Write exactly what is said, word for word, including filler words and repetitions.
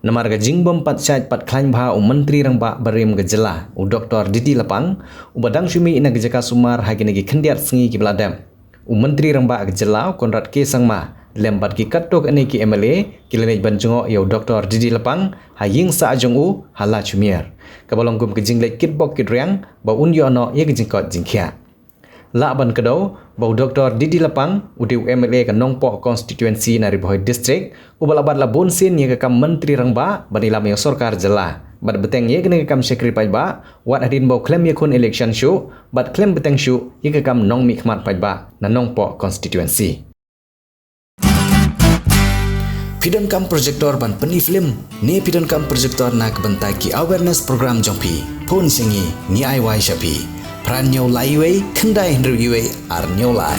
Namar ka jingbym pat shait pat khlaiñ bha u Myntri Rangbah barim ka jylla, u Doktor D D Lapang, uba dang shu mih na ka jaka sumar ha kine ki khyndiat sngi kiba la dep, u Myntri Rangbah ka jylla, u Conrad K Sangma, lem bad ki katto katne ki M L A, ki la leit ban jngoh ïa u Doktor D D Lapang ha ïing sah jong u ha Lachmier, kaba long kum ka jingleit kitbok kitriang ba un ïoh noh ïa ka jingkoit jingkhiah. Lah ban kdew ba u Doktor D D Lapang u dei u M L A ka Nongpoh Constituency na Ri Bhoi District, uba la bat la bun sien ïa ka kam Myntri Rangbah ban ïalam ïa u sorkar jylla, bad bteng ïa kane ka kam shakri paidbah, wat hadien ba u khlem ïakhun election shuh, bad khlem bteng shuh ïa ka kam nongmihkhmat paidbah na Nongpoh Constituency. Phi donkam projector ban pyni film, ne phi donkam projector na ka bynta ki awareness program jong phi? Phone sha ngi, ngi ai wai sha phi. Phra hynñiew lai wei, khyndai hynriew wei, ar hynñiew lai.